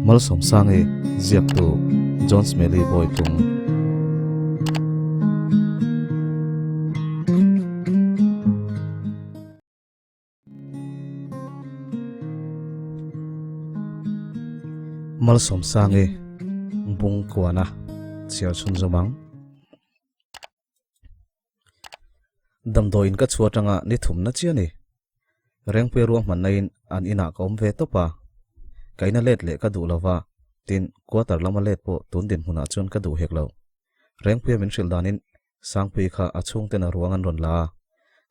Malsawmsangi ziaktu John Smelly Bawitlung. Malsawmsangi bung kuana chhiar chhunzawm ang. Damdawiin ka chhuah atanga ni thumna chiah a ni. Rengpuia ruahmanna in an inah ka awm ve tawp a. Ka ina let leh ka duh lova, tin quarter lama let pawh tun dinhmunah chuan ka duh hek lo. Rengpuia min hrilh danin Sangpui kha a chhungten a ruang an rawn la a.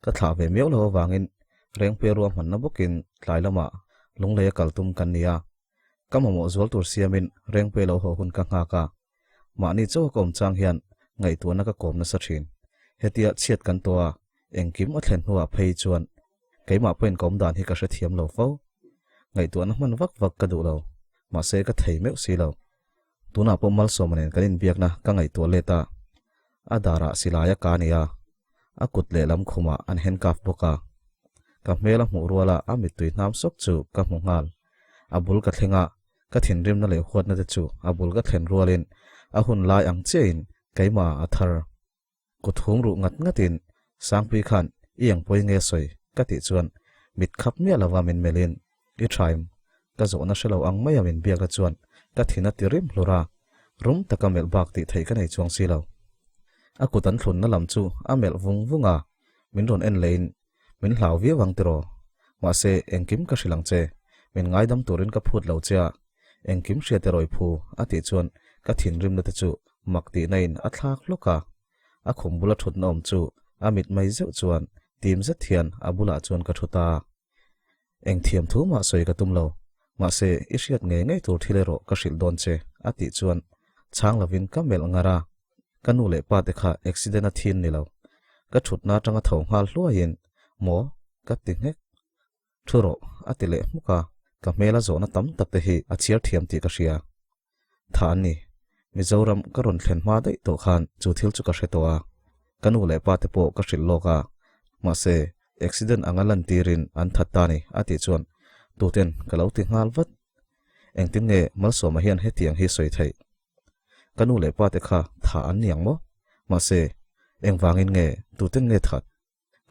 Ka thlah ve miau lo avangin Rengpuia ruahmanna bawkin tlai lamah Lungleia kal tum kan ni a. Ka mamawh zual tur siamin Rengpuia lo haw hun ka nghak a. Mahni chauha ka awm chang hian ngaihtuahna ka kawm nasa thin. Hetia chhiat kan tawh a, engkim a thlen hnuah phei chuan keimah pawhin ka awm dan hi ka hrethiam lo fo. Ngaihtuahna hman vak vak ka duh lo, mahse ka thei meuh si lo. Tunah pawh Malsawma nen kan inbiakna ka ngaihtuah let a, a darah silai a ka ni a, a kut lehlam khumah an handcuff bawk a. Ka hmel a hmuh ruala a mittui hnam sawk chu ka hmu nghal. A bul ka thleng a, Ka thinrimna leh huatna te chu a bul ka thlen rualin a hun lai ang chiahin keimah a thar. Kut hum ruh ngat ngatin Sangpui khan i eng pawi nge sawi ka tih chuan mit khap miah lova min melhin i thaim ka zawhna hre lo ang maia min biakna chuan ka thin a ti rim hlur a, rum taka melh bak tih theih ka nei chuang si lo. A kut an thlunna lam chu a melh vung vung a, min rawn en leiin Min hlau viau ang tiraw? Mahse, engkim ka hrilh ang che. Min ngaidam turin ka phut lo che a, engkim hriat erawh i phu, a tih chuan ka thinrimna te chu mak tihna in a thlak hlawk a. A khum bula thutna awm chu a mit mai zeuh chuan tim zet hian a bulah chuan ka thu ta. Eng thiam thu mah sawi ka tum lo, mahse i hriat ngei ngei tur thil erawh ka hrilh dawn che, a tih chuan chhang lovin ka melh ngar a. Ka nu leh pa te kha accident a thin ni lo. Ka thutna atanga tho nghal hluaiin, Maw? ka ti nghek. Thu rawh, a ti leh hmuk a, ka hmela zawhna tam tak te hi a chhiar thiam tih ka hria. Tha an ni. Mizoram ka rawn thlen hma daih tawh khan chu thil chu ka hre tawh a. Ka nu leh pa te pawh ka hrilh lawk a. Mahse, accident anga lantirin an that ta ni, a tih chuan tuten ka lo ti nghal vat. Engtin nge Malsawma hian hetiang hi sawi theih? Ka nu leh pa te kha tha an ni ang maw? Mahse, engvangin nge tuten nge that?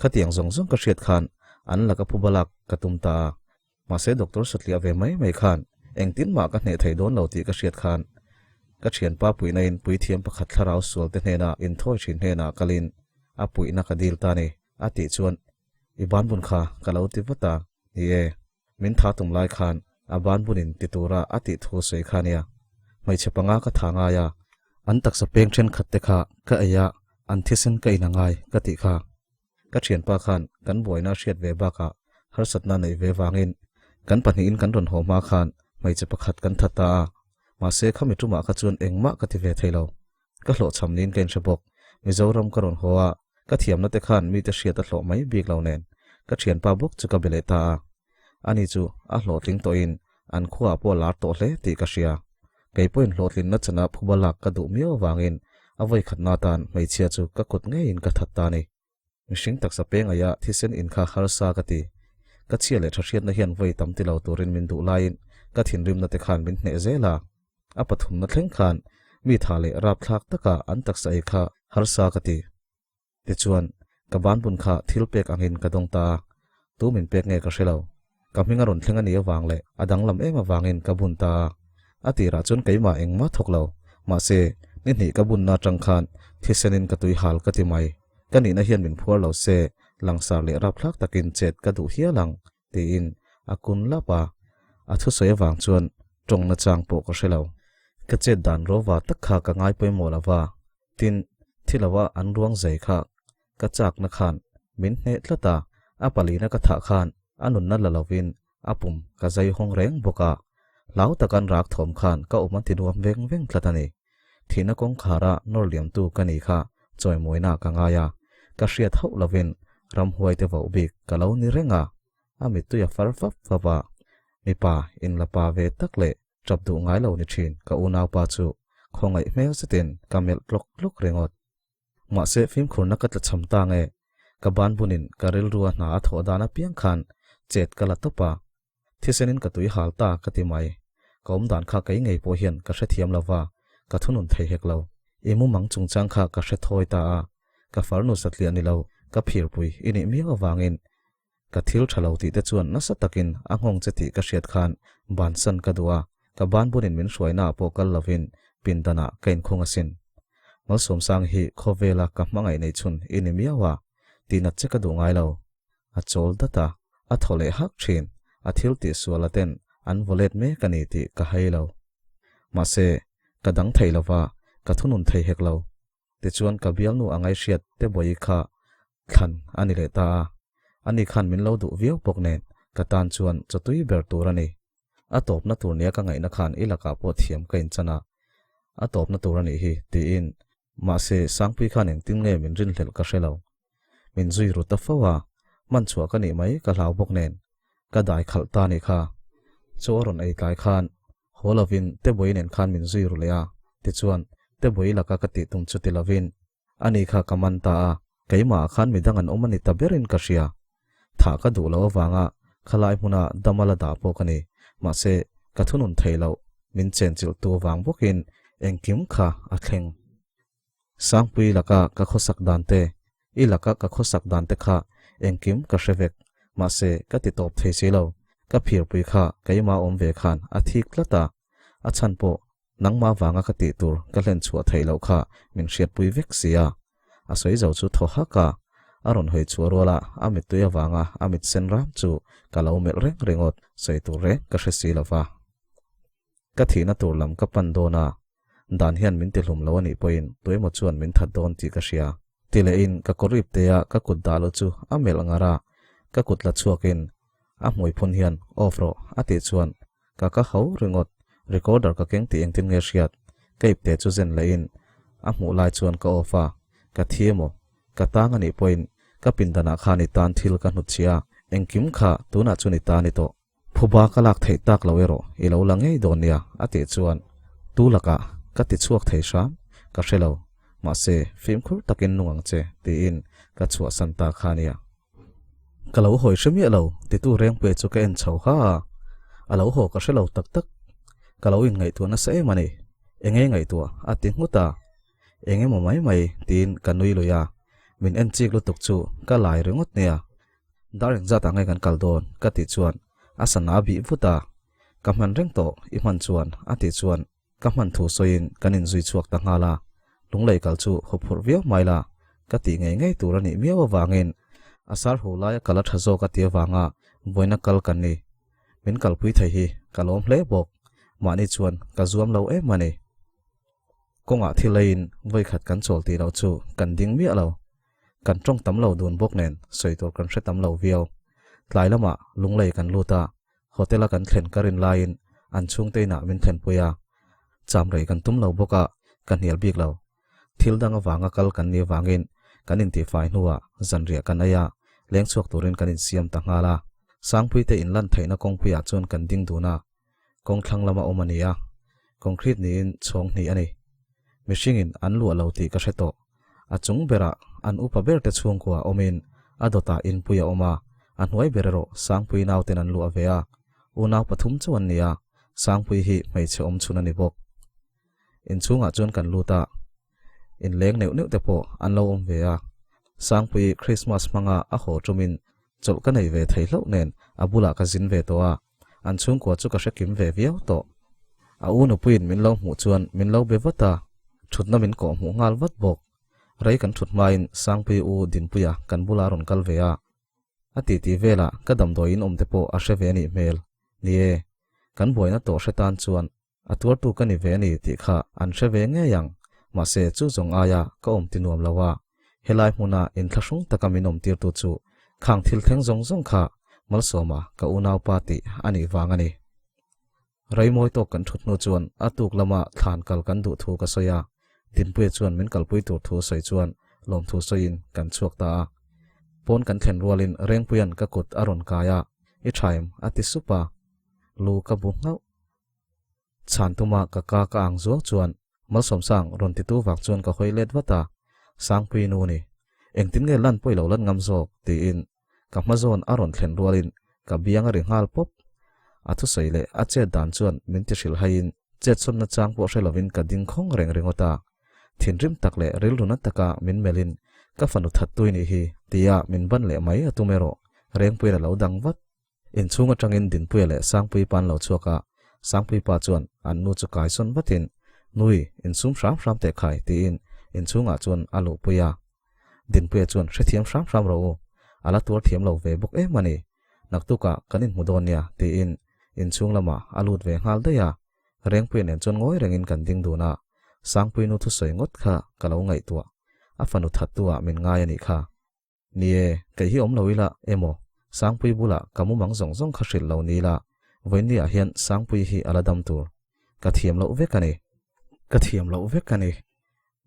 Khatiang zawng zawng ka hriat khan an laka phuba lak ka tum ta a. Mahse doctor satliah ve mai mai khan engtin mah ka hneh thei dawn lo tih ka hriat khan ka thianpa puihna in puithiam pakhat thlarau sual te hnena inthawi thin hnenah kalin a puihna ka dil ta ni a tih chuan i banbun kha ka lo ti vat a, ni e. Min tha tum lai khan a ban bunin ti tura a tih thu sawi kha nia. Hmeichhe panga ka tha ngai a, an taksa peng thenkhat te kha ka ei a, an thisen ka in a ngai ka tih kha. Ka thianpa khan kan buaina a hriat ve bakah harsatna neih ve vangin kan pahnihin kan rawn haw hma khan hmeichhe pakhat kan that ta a, mahse khami tumah kha chuan engmah ka ti ve thei lo. Ka hlawhchham niin ka inhre bawk. Mizoram ka rawn haw a, ka thiamna te khan mite hriat a hlawh mai bik lo nen, ka thianpa bawk chu ka be leh ta a. Ani chu a hlawhtling tawhin an khuaah pawh a lar tawh hle tih ka hria. Kei pawhin hlawhtlinna chana phuba lak ka duh miau avangin a vawikhatna atan hmeichhia chu ka kut ngeiin ka that ta a ni. Mihring taksa peng aia thisen in kha harsa ka ti. Ka chhia leh tha hriatna hian vawi tam ti lo turin min duh laiin ka thinrimna te khan min hneh zel a. A pathumna thleng khan mi tha leh rapthlak taka an taksa ei kha harsa ka ti. Tichuan, ka banbun kha thil pek angin ka dawng ta a, tu min pek nge ka hre lo. Ka hming a rawn thleng a nih avang leh a danglam em avangin ka bun ta a. A tirah chuan keimah engmah thawk lo. Mahse, ni hnih ka bunna atang khan thisenin ka tui hal ka ti mai. Ka nihna hian min phuar lo se, langsar leh rapthlak takin chet ka duh hial ang, tiin a kun lap a. A thusawi avang chuan tawng nachang pawh ka hre lo. Ka chet dan rawva tak kha ka ngai pawimawh lo va, tin, thi lova an ruang zai kha ka chakna khan min hneh tlat a, a palina ka thah khan a nunna la lovin a pum ka zai hawng reng bawk a, hlau taka an rak thawm khan ka awm a ti nuam veng veng tlat a ni. Thihna kawngkhara nawr liamtu ka ni kha chawimawina ka ngai a, ka hriat hauh lovin ramhuaite voh bik ka lo ni reng a, a mittui a far fap fap a, mipa inla pa ve tak leh tap duh ngai lo ni thin ka unaupa chu khawngaih hmel zetin ka melh tlawk tlawk ringawt. Mahse fimkhurna ka tlachham ta nge, ka ban bunin ka rilrua hna a thawh dan apiang khan chet ka la tawp a, thisenin ka tui hal ta ka ti mai. Ka awm dan kha kei ngei pawh hian ka hrethiam lo va, ka thunun thei hek lo. I mumang chungchang kha ka hre thawi ta a, ka farnu satliah ni lo, ka phirpui i nih miau avangin ka thil tha lo tih te chuan nasa takin a nghawng che tih ka hriat khan bansan ka duh a, ka banbunin min hruainaah pawh kal lovin pindanah ka inkhung asin. Malsawmsang hi khawvela ka hmangaih nei chhun i ni miau a, tihnat che ka duh ngai lo. A chawl dat a, a thaw leh hak thin, a thil tih suala ten an vaw let mek a ni tih ka hai lo. Mahse, ka dang thei lova, ka thunun thei hek lo. Tichuan ka bialnu a ngaihriat te bawi kha thlan a ni leh ta a, ani khan min lo duh viau bawk nen ka tan chuan chawtui ber tur a ni. A tawpna tur nia ka ngaihna khan i lakah pawh thiam ka inchan a, a tawpna tur a nih hi tiin mahse Sangpui khan engtin nge min rinhlelh ka hre lo. Min zui ru ta fo a, hman chhuah ka nih mai ka hlau bawk nen ka dai khalh ta nih kha. Chaw a rawn ei tlai khan haw lovin Tebawii nen khan min zui ru leh a, tichuan Tebawii laka ka tih tum chu ti lovin ani kha ka man ta a, keimahah khan midang an awm a ni ta berin ka hria. Thah ka duh loh avanga khalai hmuna dam a la dah pawh ka ni, mahse ka thunun thei loh min chenchilh tu avang bawkin engkim kha a thleng. Sangpui laka ka khawsak dan te, i laka ka khawsak dan te kha engkim ka hre vek, mahse ka ti tawp thei si lo, ka phirpui kha keimah awm ve khan a thik tlat a, a chhan pawh nangmah vanga ka tih tur ka hlen chhuah theih loh kha min hriatpui vek si a. A sawi zo chu thaw hak a, a rawn hawi chhuah rual a, a mittui avanga a mit sen ram chu ka lo melh reng ringawt, sawi tur reng ka hre si lo va. Ka thihna tur lam ka pan dawn a, dan hian min tihlum lo a nih pawhin tuemaw chuan min that dawn tih ka hria. Ti lehin ka kawr ip tea ka kut dah lo chu a melh ngar a, ka kut la chhuakin a hmui phun hian off rawh a tih chuan ka ka ho ringawt, recorder ka keng tih engtin nge hriat, ka ipte chu zen lehin a hmuh lai chuan ka off a, ka thi emaw ka tang a nih pawhin ka pindanah khan i tan thil ka hnutchhiah a, engkim kha tunah chuan i ta a ni tawh. Phuba ka lak theih tak lo erawh i lo la ngei dawn nia a tih chuan tu lakah ka ti chhuak thei hram ka hre lo, mahse fimkhur takin nung ang che tiin ka chhuahsan ta kha nia. Ka lo hawi hre miah lo titu Rengpuia chu ka en chho ha a, a lo haw ka hre lo tak tak. Ka lo inngaihtuah nasa em a ni, enge ngaihtuah a ti nghut a, eng emaw mai mai tiin ka nui lui a, min en chik lutuk chu ka lai ringawt nia. Dar engzat ah nge kan kal dawn? ka tih chuan a sana a bih vut a, Ka hman reng tawh i hman chuan a tih chuan ka hman thu sawiin kan inzui chhuak ta nghal a, Lunglei kal chu haw phurh viau mai la ka tih ngei ngei tur a nih miau avangin a sar hu laia kal a tha zawk a ti avanga vawiina kal kan ni. Min kalpui thei hi ka lawm hle bawk, mahni chuan ka zuam lo em a ni. Kawngah thil eiin vawikhat kan chawl tih loh chu kan ding miah lo. Kan tawng tam lo dun bawk nen sawi tur kan hre tam lo viau. Tlai lamah Lunglei kan lut a, hotel a kan thlen ka rin laiin an chhungte inah min thlenpui a. Cham rei kan tum lo bawk a, ka hnial bik lo. Thil dang avanga kal kan nih avangin kan intihfai hnuah zanriah kan ei a, leng chhuak turin kan insiam ta nghal a. Sangpuite inlan theihna kawngpuiah chuan kan ding dun a, kawng thlang lama awm a ni a, concrete niin chhawng hnih a ni. Mihringin an luah lo tih ka hre tawh. A chung berah an upa berte chhungkua awmin a dawtah inpui a awm a, a hnuai ber erawh Sangpui nauten an luah ve a, unau pathum chauh an ni a, Sangpui hi hmeichhe awm chhun a ni bawk. Inchhungah chuan kan lut a, inleng neuh neuh te pawh an lo awm ve a, Sangpui Christmas hmanga a haw tumin chawlh ka nei ve thei hlauh nen a bulah ka zin ve tawh a, An chhungkua chu ka hre kim ve viau tawh. A u nupuiin min lo hmuh chuan min lo be vat a, thutna min kawh hmuh nghal vat bawk. Rei kan thut hmain Sangpui u Dinpuia kan bula rawn kal ve a. A titi velah ka damdawiin awm te pawh a hre ve a nih hmel. Ni e, kan buaina tawh hre tan chuan A tuartu ka ni ve a ni tih kha an hre ve ngei ang. Mahse, chu zawng aia ka awm ti nuam lo a, helai hmuna inthlahrung taka min awm tirtu chu khang thil thleng zawng zawng kha Malsawma ka unaupa tih a nih vang a ni. Reimawi tawk kan thut hnu chuan a tuk lama thlan kal kan duh thu ka sawi a, Dinpuia chuan min kalpui tur thu sawi chuan lawmthu sawiin kan chhuak ta a. Pawn kan thlen rualin Rengpuia'n ka kut a rawn kai a, I tha em? a ti sup a, lu ka bu nghauh. Chhan tuma ka ka ka ang zuau chuan Malsawmsang rawn titu vak chuan ka hawi let vat a, Sangpui nu ni. Engtin nge lan pawh i lo lan ngam zawk? tiin ka hma zawn a rawn thlen rualin ka biang a ri nghal pawp. A thusawi leh a chet dan chuan min ti hrilh haiin chetsawn nachang pawh hre lovin ka ding khawng reng ringawt a. Thinrim tak leh rilru na taka min melhin ka fanu thattui nih hi tia min ban leh mai a tum erawh Rengpuiin a lo dang vat. Inchhung atangin Dinpuia leh Sangpui pa an lo chhuak a, Sangpui pa chuan an nu chu kaisawn vatin, Nui, insum hram hram teh khai, tiin inchhungah chuan a luhpui a. Dinpuia chuan hrethiam hram hram rawh u, a la tuar thiam lo ve bawk em a ni, naktukah kan inhmu dawn nia, tiin inchhung lamah a lut ve nghal daih a. Rengpuia nen chuan ngawi rengin kan ding dun a, Sangpui nu thusawi ngawt kha ka lo ngaihtuah, a fanu thattu ah min ngai a nih kha. Ni e, kei hi awm lo ila emaw, Sangpui bulah ka mumang zawng zawng kha hrilh lo ni ila, vawiinni ah hian Sangpui hi a la dam tur. Ka thiam loh vek a ni. Ka thiam loh vek a ni.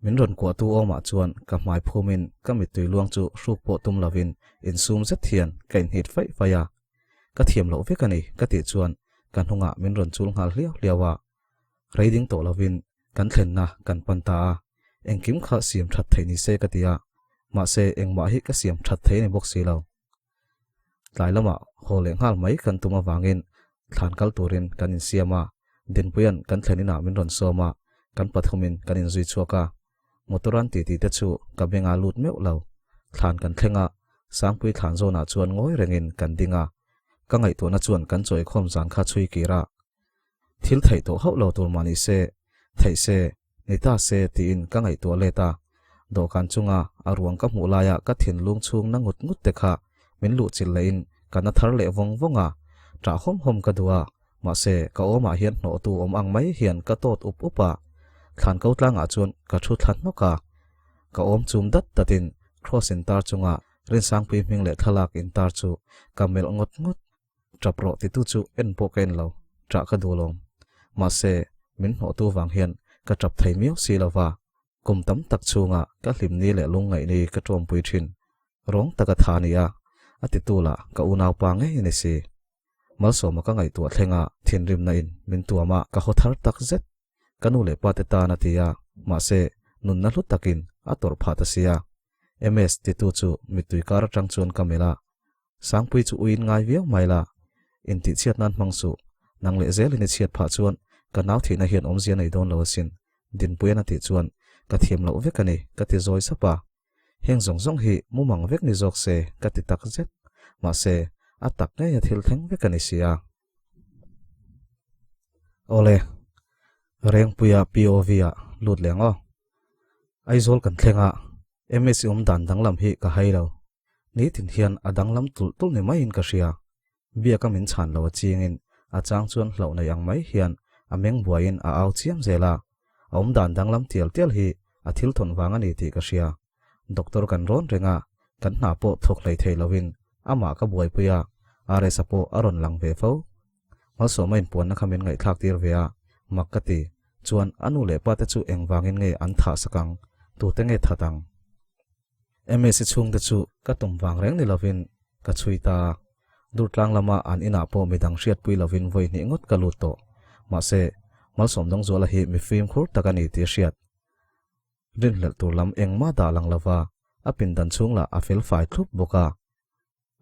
Min rawn kuahtu awmah chuan ka hmai phumin ka mittui luang chu hruk pawh tum lovin insum zet hian ka inhnit faih faih a. Ka thiam loh vek a ni ka tih chuan ka hnungah min rawn chul nghal hliau hliau a. Rei ding tawh lovin kan thlenna kan pan ta a, engkim kha siam that theih ni se ka ti a, mahse engmah hi ka siam that thei a ni bawk si lo. Tlai lamah haw leh nghal mai kan tum avangin thlan kal turin kan insiam a, Dinpuia'n kan thlen inah min rawn sawm a, kan pathumin kan inzui chhuak a. Motor an titi te chu ka bengah lut meuh lo. Thlan kan thleng a, Sangpui thlan zawnah chuan ngawi rengin kan ding a, ka ngaihtuahna chuan kan chawikhawm zan kha chhui kir a, Thil theih tawh hauh lo tur mah ni se, theih se, ni ta se tiin ka ngaihtuah let a. Dawhkan chunga a ruang ka hmuh laia ka thinlung chhung na ngut ngut te kha min luhchilh lehin ka na thar leh vawng vawng a. Ṭah hawm hawm ka duh a, mahse ka awmah hian hnawhtu awm ang mai hian ka tawt up up a. Thlan ko tlangah chuan ka thu thla hnawk a. Ka awm chum dat datin Cross intar chunga Rinsangpui hming leh thlalak intar chu ka melh ngawt ngawt. Ṭap rawh titu chu en pawh ka en lo, ṭah ka duh lawm. Mahse, min hnawhtu vang hian ka ṭap thei miau si lo va, kum tam tak chhunga ka hlimni leh lungngaihni ka ṭawmpui ṭhin. Rawng taka tha a ni a, a titu lah ka unaupa ngei a ni si. Malsawma ka ngaihtuah thlenga thinrimna in min tuam a, ka haw thar tak zet. Ka nu leh pa te tan a ti a, mahse, nunna hlu takin a tawrh phah ta sia. MS titu chu mittui kar aṭang chuan ka melh a, Sangpui chu uiin ngai viau mai la, intihchhiat nan hmang suh, nang leh zelin i chhiat phah chuan ka nau thihna hian awmzia nei dawn lo asin, Dinpuian a tih chuan ka thiam loh vek a ni ka ti zawi sap a. Heng zawng zawng hi mumang vek ni zawk se ka ti tak zet, mahse a tak ngei a thil thleng vek a ni si a. Awle, Rengpuia POV ah lut leh ang aw. Aizawl kan thleng a, MSc awm dan danglam hi ka hai lo. Nitin hian a danglam tulh tulh ni maiin ka hria. Biaka min chhan lo a chingin a chang chuan hlauh nei ang mai hian a meng buaiin a au chiam zel a. A awm dan danglam tial tial hi a thil thawn vang a ni tih ka hria. Doctor kan rawn reng a, kan hna pawh thawk hlei thei lovin amah ka buaipui a, RS-a pawh a rawn lang ve fo. Malsawma inpuanna kha min ngaihthlak tir ve a, mak ka ti. Chuan a nu leh pa te chu engvangin nge an thah sak ang? Tute nge that ang? MSc chhungte chu ka tum vang reng ni lovin ka chhui ta a. Durtlang lama an inah pawh midang hriatpui lovin vawi hnih ngawt ka lut tawh. Mahse, Malsawm Dawngzuala hi mi fimkhur tak a ni tih a hriat. Rinhlelh tur lam engmah dah lang lova, a pindan chhung lah a fel fai thlup bawk a.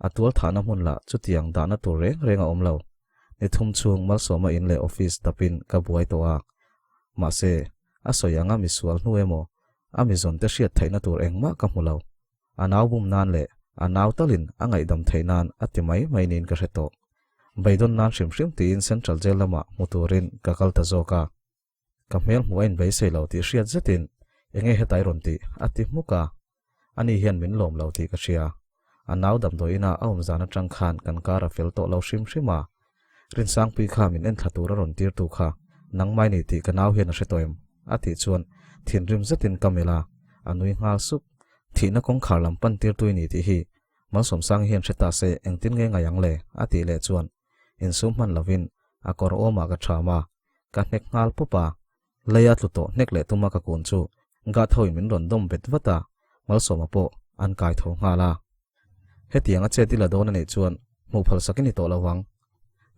A tual thahna hmun lah chutiang dahna tur reng reng a awm lo. Ni thum chhung Malsawma in leh office dapin ka buai tawh a. Mahse, a sawi anga misual hnu emaw, a mizawn te hriat theihna tur engmah ka hmu lo. A nau bum nan leh a nau talin a ngaihdam theih nan a ti mai mai niin ka hre tawh. Beidawn nan hrim hrim tiin Central Jail lamah hmu turin ka kal ta zawk a. Ka hmel hmuh a inbeisei lo tih hriat zetin enge hetai rawn tih a ti hmuk a. Ani hian min lawm lo tih ka hria. A nau damdawi ina a awm zan atang khan kan kar a fel tawh lo hrim hrim a. Rinsangpui kha min enthla tur a rawn tirtu kha nangmai ni tih ka nau hian a hre tawh em? a tih chuan thinrim zetin ka melh a, a nui nghal sup. Thihna kawngkhar lam pan tirtu i ni tih hi Malsawmsangi hian hre ta se engtin nge ngai ang le? a tih leh chuan insum hman lovin a kawr awmah ka ṭham a, ka hnek nghal pawp a. Leia tlu tawh hnek leh tuma ka kun chu Gat hoin min rawn dawm bet vat a, Malsawma pawh an kai tho nghal a. Hetiang a chet i la dawn a nih chuan hmuh phal sak i ni tawh lo vang.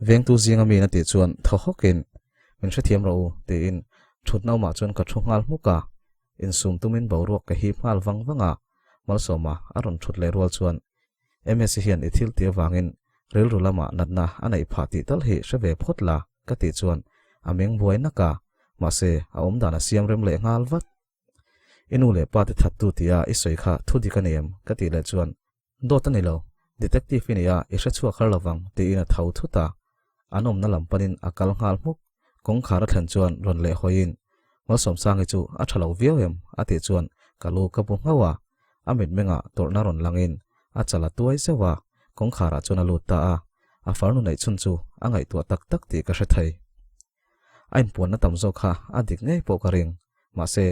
Vengtu zinga miin a tih chuan thaw hawkin, Min hrethiam rawh u, tiin thutna awmah chuan ka thu nghal hmuk a. Insum tumin boruak ka hip nghal vang vang a, Malsawma a rawn thut leh rual chuan MS hian i thil tih avangin. Rilru lamah natna a neih phah tih tal hi hre ve phawt la ka tih chuan a meng buai nak a, mahse a awmdan a siam rem leh nghal vat. I nu leh pa te thattu tia i sawi kha thu dik a ni em? ka tih leh chuan Dawt a ni lo, detective i nia i hre chhuak har lovang tiin a tho thut a, an awmna lam panin a kal nghal hmuk. Kawngkhar a thlen chuan rawn leh hawiin Malsawmsangi chu a tha lo viau em? a tih chuan ka lu ka bu nghauh a, a mitmengah tawrhna rawn langin a chal a tuai zeuh a, kawngkharah chuan a lut ta a, a farnu neih chhun chu a ngaihtuah tak tak tih ka hre thei. A inpuanna tam zawk kha a dik ngei pawh ka ring, mahse,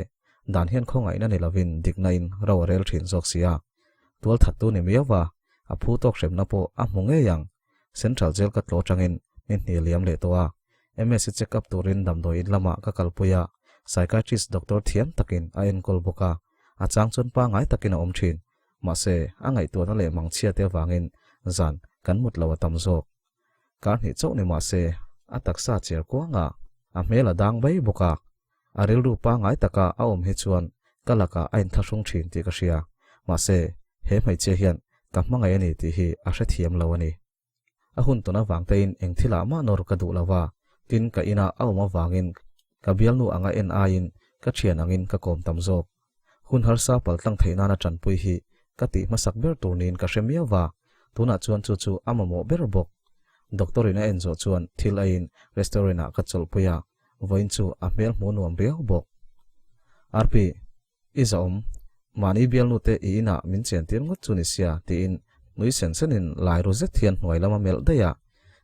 dan hian khawngaihna ni lovin dikna in ro a rel thin zawk si a. Tual thattu ni miau va, a phu tawk hremna pawh a hmu ngei ang. Central Jail ka tlawh atangin ni hnih liam leh tawh a, MSc check up turin damdawi in lamah ka kalpui a, psychiatrist doctor thiam takin a enkawl bawk a, a chang chuan pangngai takin a awm thin, mahse, a ngaihtuahna leh mangchhia te avangin zan kan mut lo a tam zawk. Kar hnih chauh ni mah se, a taksa cher kuanga a hmel a dang mai bawk a. A rilru pangngai taka a awm hi chuan ka lakah a inthlahrung thin tih ka hria. Mahse, he hmeichhia hian ka hmangaih a ni tih hi a hrethiam lo a ni. A hun tawn avang tein eng thilah mah nawr ka duh lo va, tin ka ina a awm avangin ka bialnu anga en aiin ka thian angin ka kawm tam zawk. Hun harsa paltlang theih nana tanpui hi ka tih hmasak ber tur niin ka hre miau va, tunah chuan chu chu a mamawh ber bawk. Doctor in a en zawh chuan thil aiin restaurant ah ka chawlhpui a, vawiin chu a hmel hmuh nuam riau bawk. Arpi, i zahawm, mahni bialnu te i inah min chen tir ngawt chu ni sia tiin nui sen senin lai ru zet hian hnuai lama melh daih a,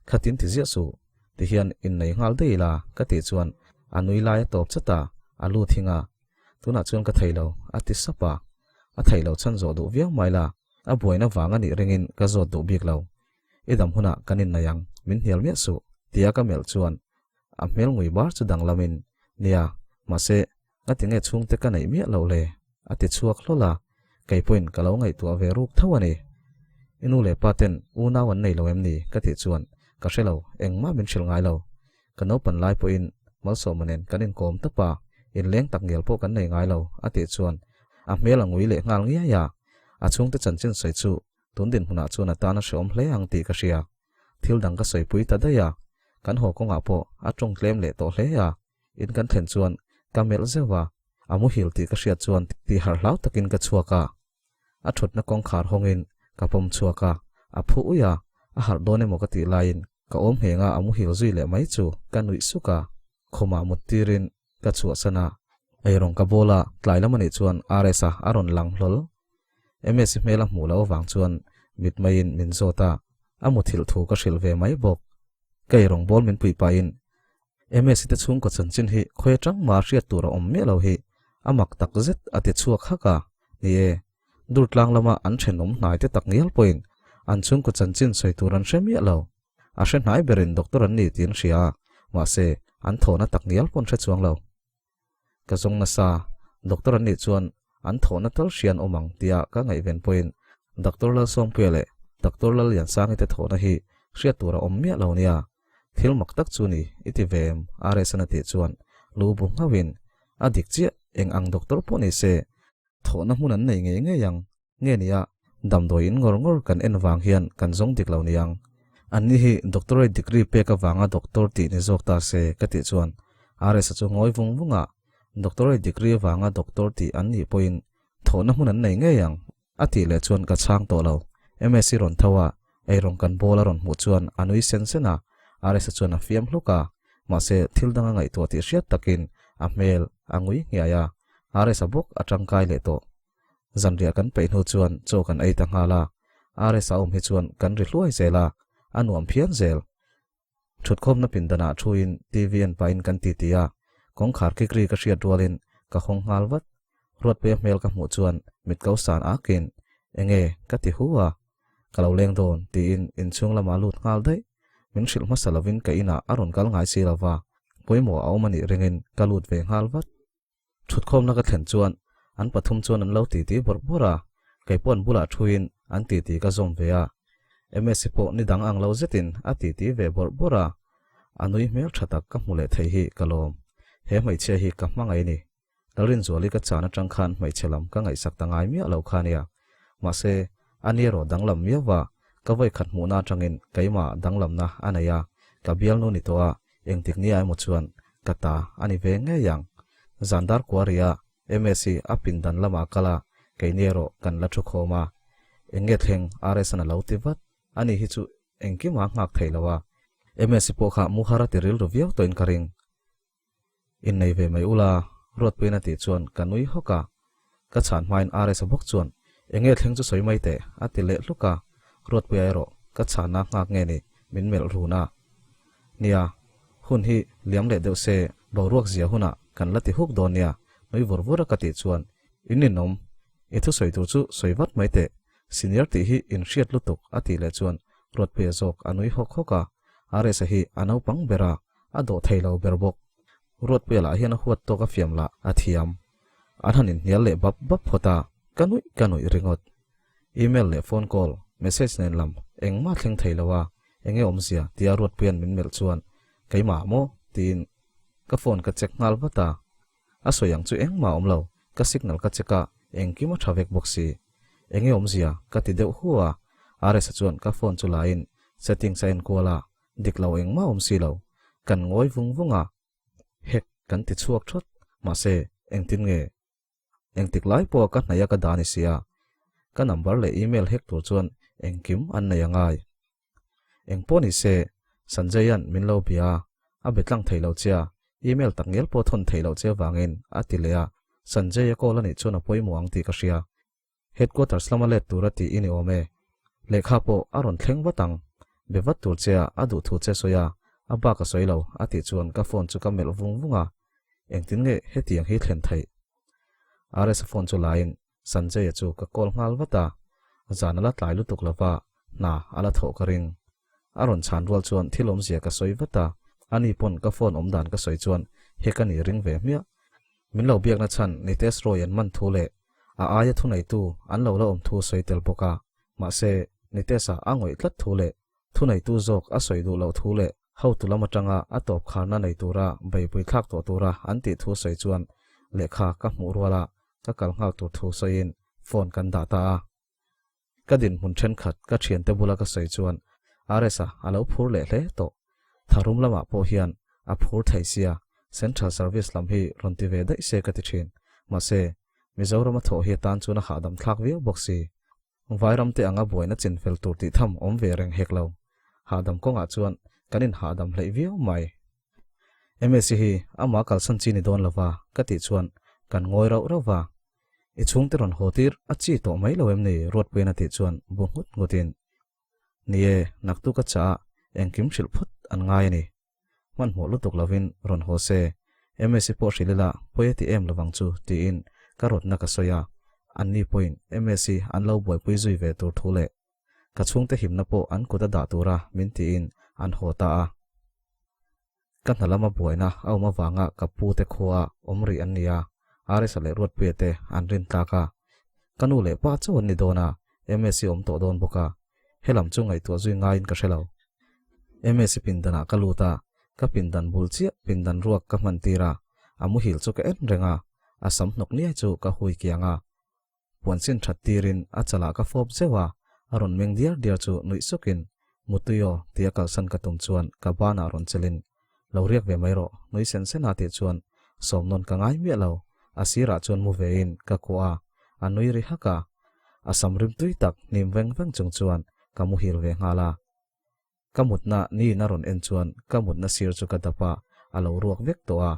khatin ti ziah suh, tihian innei nghal daih ila ka tih chuan a nui lai a tawp chat a, a lu thing a. Tunah chuan ka thei lo, a ti sap a. A theih loh chhan zawh duh viau mai la, a buaina vang a nih ringin ka zawt duh bik lo. I dam hunah kan innei ang, min hnial miah suh, tia ka melh chuan a hmel ngui bar chu danglamin, Nia, mahse, ngatinge chhungte ka neih miah loh le? a ti chhuak hlawl a, kei pawhin ka lo ngaihtuah ve ruk tho a ni. I nu leh pa ten unau an nei lo em ni? ka tih chuan, Ka hre lo, engmah min hrilh ngai lo. Ka naupan lai pawhin Malsawma nen kan inkawm tawp a, inleng tak ngial pawh kan nei ngai lo, a tih chuan a hmel a ngui leh nghal ngiai a. A chhungte chanchin sawi chu tun dinhmunah chuan a tan a hreawm hle ang tih ka hria. Thil dang ka sawipui ta daih a, kan haw kawngah pawh a tawng tlem leh tawh hle a. In kan thlen chuan ka melh zeuh a, a muhil tih ka hriat chuan tih harh hlau takin ka chhuak a. A thutna kawngkhar hawngin ka pawm chhuak a, a phu uih a, a harh dawn emaw ka tih laiin ka awm ngheng a, a muhil zui leh mai chu ka nuih suk a, khumah mut tirin ka chhuahsan a. Eirawng ka bawl a, tlai lam anih chuan RS-a a rawn lang hlawl. MS-i hmel a hmuh loh avang chuan mit maiin min zawt a, a muthilh thu ka hrilh ve mai bawk. Ka eirawng bawl min puih pahin MS-i te chhungkaw chanchin hi khawi atang mah hriat tur a awm miah lo hi a mak tak zet a ti chhuak hak a, ni e, Durtlang lama an thenawm hnai te tak ngial pawhin an chhungkaw chanchin sawi tur an hre miah lo. A hre hnai berin doctor an ni tih an hria a, mahse an thawhna tak ngial pawh an hre chuang lo. Ka zawng nasa, doctor an nih chuan an thawhna tal hria an awm ang tia ka ngaihven pawhin Doctor Lalsawmpuia leh Doctor Lalliansangi te thawhna hi hriat tur a awm miah lo nia. Thil mak tak chu ni, i ti ve em? RS-an a tih chuan lu bu nghauhin, A dik chiah, eng ang doctor pawh ni se, thawhna hmun an nei ngei ngei ang. Nge nia, damdawi in ngawr ngawr kan en vang hian kan zawng dik lo niang. Anni hi doctorate degree pek avanga doctor tih ni zawk ta se ka tih chuan RS-a chu ngawi vung vung a, doctorate degree avanga doctor tih an nih pawhin thawhna hmun an nei ngei ang. A tih leh chuan ka chhang tawh lo. Msi rawn tho a, eirawng kan bawl a rawn hmuh chuan a nui sen sen a, RS-a chuan a fiam hluk a, mahse thil dang a ngaihtuah tih hriat takin a hmel a ngui nghiai a, RS-a bawk a tangkai leh tawh. Zanriah kan peih hnu chuan chaw kan ei ta nghal a, RS-a awm hi chuan kan ri hluai zel a, a nuam phian zel. Thutkhawmna pindanah thuin TV en pahin kan titi a, kawngkhar kik ri ka hriat rualin ka hawng nghal vat. Ruatpuia hmel ka hmuh chuan mit ko san akin, Enge? ka ti hu a. Ka lo leng dawn, tiin inchhung lamah lut nghal daih. Min hrilh hmasa lovin ka inah a rawn kal ngai si lova, pawimawh a awm a nih ringin ka lut ve nghal vat. Thutkhawmna ka thlen chuan an pathum chuan an lo titi bawrh bawrh a, kei pawh an bulah thuin an titi ka zawm ve a. Msi pawh ni dang ang lo zetin a titi ve bawrh bawrh a, a nui hmel tha tak ka hmu leh thei hi ka lawm. He hmeichhia hi ka hmangaih a ni. Lalrinzuali ka chan atang khan hmeichhe lam ka ngaihsak ta ngai miah lo kha nia. Mahse, a ni erawh danglam miau va, Ka vawikhat hmuhna atangin keimah danglamna a nei a, ka bialnu ni tawh a, engtik nia emaw chuan ka ta a ni ve ngei ang. Zan dar kua ria MSc a pindan lamah kal a, keini erawh kan la thu khawm a. Eng nge thleng RS-an a lo ti vat. Ani hi chu engkim a nghak thei lo a, MSc pawh kha mu har a ti rilru viau tawhin ka ring. Innei ve mai ula, Ruatpuiin a tih chuan ka nui hawk a. Ka chhan hmain RS-a bawk chuan, Eng nge thleng chu sawi mai teh, a ti leh hluk a. Ruatpuia erawh ka chhanna nghak nge ni, min melh run a. Nia, hun hi liam leh deuh se, boruak zia hunah kan la ti huk dawn nia, nui vur vur a ka tih chuan, In ninawm, i thusawi tur chu sawi vat mai teh, senior tih hi in hriat lutuk, a tih leh chuan Ruatpuia zawk a nui hawk hawk a. RS-a hi a naupang ber a, a dawh thei lo ber bawk. Ruatpuia lah hian a huat tawk a fiam lah a thiam. An han inhnial leh bap bap phawt a, ka nuih ka nuih ringawt. Email leh phone call, message nen lam engmah thleng thei lo a, enge awmzia tia Ruatpuia'n min melh chuan keimah maw tiin ka phone ka check nghal vat a. A sawi ang chu engmah awm lo, ka signal ka check a, engkim a tha vek bawk si. Enge awmzia ka ti deuh hu a, RS-a chuan ka phone chu laiin settings a enkual a, Dik lo engmah awm si lo. Kan ngawi vung vung a, hek kan ti chhuak thawt. Mahse, engtin nge? Engtik lai pawha ka hnaih a ka dah ni sia. Ka number leh email hek tur chuan engkim an nei a ngai. Engpawh ni se, Sanjay-a'n min lo bia a, a be tlang thei lo che a, email takngial pawh thawn thei loh che avangin a ti leh a. Sanjay-a call a nih chuan a pawimawh ang tih ka hria. Headquarters lama let tura tih i ni awm e. Lehkha pawh a rawn thleng vat ang. Be vat tur che a, a duh thu che sawi a, a bak a sawi lo, a tih chuan ka phone chu ka melh vung vung a. Engtin nge hetiang hi thlen theih? RS-a phone chu laiin Sanjay-a chu ka call nghal vat a. Zan a la tlai lutuk lova, hna a la thawh ka ring. A rawn chhan rual chuan thil awmzia ka sawi vat a, ani pawn ka phone awmdan ka sawi chuan he ka ni ring ve hmiah. Min lo biakna chhan Nitesh Roy an man thu leh a aia thuneitu an lo la awm thu sawi tel bawk a, mahse Nitesh-a a ngawih tlat thu leh thuneitu zawk a sawi duh loh thu leh hotu lam atanga a tawp kharna nei tura beipui thlak tawh tura an tih thu sawi chuan lehkha ka hmuh ruala ka kal nghal tur thu sawiin phone kan dah ta a. Ka dinhmun thenkhat ka thiante bula ka sawi chuan RS-a a lo phur leh hle tawh. Tharum lamah pawh hian a phur thei sia, Central Service lam hi rawn ti ve daih se ka ti thin. Mahse, Mizoram a thawh hi atan chuan a hahdam thlak viau bawk si. Vairam te anga buaina chinfel tur tih tham awm ve reng hek lo. Hahdam kawngah chuan kan inhahdam hleih viau mai. MSc hi amah kalsan chi ni dawn lova ka tih chuan kan ngawi rauh rauh va. I chhungte rawn haw tir a chi tawh mai lo em ni? Ruatpuiin a tih chuan bu nghut nghutin, Ni e, naktuk a chah a, engkim hrilh phawt an ngai a ni. Hmanhmawh lutuk lovin rawn haw se, MSc pawh hrilh ila pawi a ti em lovang chu tiin ka rawtna ka sawi a, anni pawhin MSc an lo buaipui zui ve tur thu leh ka chhungte himna pawh an kut a dah tura min tiin an haw ta a. Ka hna lama buaina a awm avanga ka pu te khua awm rih an ni a, RS-a leh Ruatpuia te an rin tlak a. Ka nu leh pa chauh an ni dawn a, MSc awm tawh dawn bawk a. Helam chu ngaihtuah zui ngaiin ka hre lo. MSc pindanah ka lut a, ka pindan bul chiah pindan ruak ka hman tir a, a muhil chu ka en reng a, a sam hnawk niai chu ka hui kiang a. Puan sin that tirin a chalah ka fawp zeuh a, a rawn meng diar diar chu nuih sukin, Mutui aw, tia kalsan ka tum chuan ka banah rawn chelin, Lo riak ve mai rawh, nui sen sen a tih chuan sawm nawn ka ngai miah lo, a sirah chuan mu vein ka kuah a, a nui ri hak a, a sam rim tui tak hnim veng veng chung chuan ka muhil ve nghal a. Ka mutna niin a rawn en chuan ka mutna sir chu ka dap a, a lo ruak vek tawh a.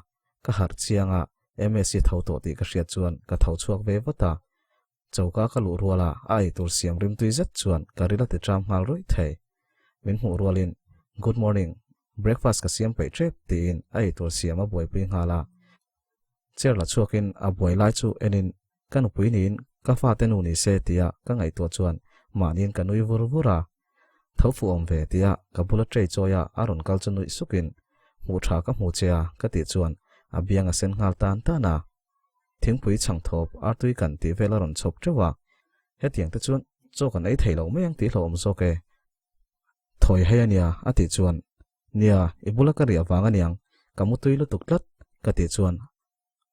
Ka harh chiang a, MSc tho tawh tih ka hriat chuan ka tho chhuak ve vat a. Choka ka luh rual a, a eitur siam rimtui zet chuan ka ril a ti ṭam nghal rawih thei. Min hmuh rualin, Good morning, breakfast ka siam peih ṭep tiin a eitur siam a buaipui nghal a. Chair la chhuakin a buai lai chu enin ka nupui niin ka fate nu ni se tia ka ngaihtuah chuan mahniin ka nui vur vur a. Tho fuh awm ve tia ka bula tray chawi a a rawn kal chu nuih sukin hmuh tha ka hmu che a ka tih chuan a biang a sen nghal tan tan a. Thingpui chhang thawp artui kan tih vel a rawn chhawp teuh a. Hetiang te chuan chaw kan ei thei lo mai ang tih hlauhawm zawk e. Thawi hei a nia a tih chuan Nia, i bula ka riah vang aniang, ka mutui lutuk tlat, ka tih chuan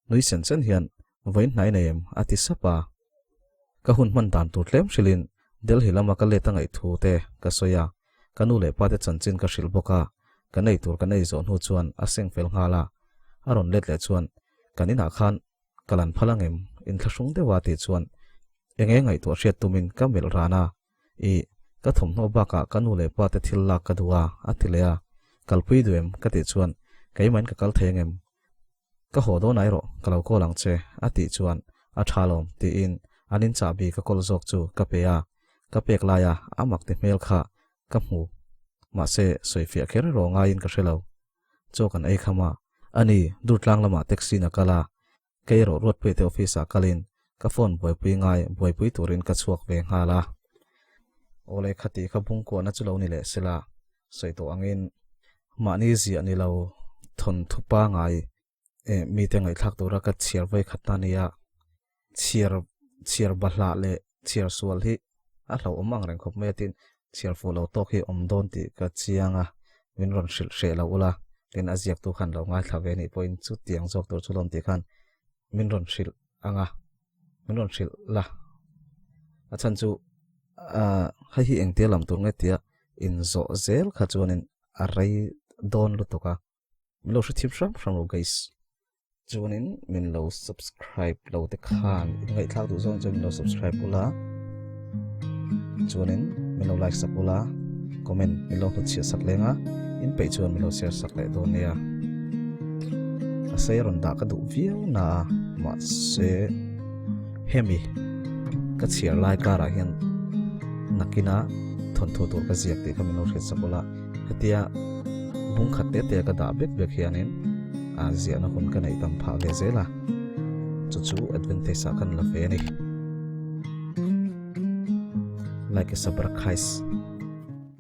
nui sen sen hian vawiin hnai nei em a ti sap a. Ka hun hman dan tur tlem hrilhin Delhi lama ka let a ngaih thu te ka sawi a, ka nu leh pa te chanchin ka hrilh bawk a, kan ei tur kan ei zawh hnu chuan a seng fel nghal a, a rawn let leh chuan kan inah khan ka lan phal angem inthlahrung deuh a tih chuan enge ngaihtuah hriat tumin ka melh ran a, Ih, ka thawmhnaw bakah ka nu leh pa te thil lak ka duh a, a ti leh a. Kalpui duh em? ka tih chuan, Keimahin ka kal thei angem? Ka haw dawn ai rawh, ka lo call ang che, a tih chuan, A tha lawm, tiin an in chahbi ka call zawk chu ka pe a. Ka pek laia a mak ti hmel kha ka hmu. Mahse, sawifiah kher erawh ngaiin ka hre lo. Chaw kan ei kham a. Ani, Durtlang lamah taxi in a kal a, Kei erawh Ruatpuiate office ah kalin ka phone buaipui ngai buaipui turin ka chhuak ve nghal a. Awle khati kha bungkuahna chu lo ni leh sela sawi tawh angin mahni ziah ni lo thawnthu pangai eh mite ngaihthlak tura ka chhiar vawi khat ta nia. Chhiar chhiar bahlah leh chhiar sual hi a hlauhawm ang reng khawp mai a tin chhiar fuh lo tawk hi awm dawn tih ka chiang a, min rawn hrilh hreh lo ula, tin a ziaktu khan lo ngaithla ve anih pawhin chutiang zawk tur chu lawm tih khan min rawn hrilh ang a, min rawn hrilh la. A chhan chu ah hei hi engtia lam tur nge tia inzawh zel kha chuanin a rei dawn lutuk a, min lo hre thim hram hram lo guys. Chuanin min lo subscribe lo te khan in ngaihthlak duh zawng chuan min lo subscribe ula chuanin min lo like sak ula comment min lo hnutchhiah sak leng a in peih chuan min lo share sak leh dawn nia a sei rawn dah ka duh viau na a mahse hemi ka chhiar lai karah hian nakina thawnthu tur ka ziak tih kha min lo hriat sak ula Hetia bung khat te te ka dah bek bek hianin a ziahna hun ka neih tam phah ve zel a, chu chu advantage ah kan la ve a ni. Like a sabra khais.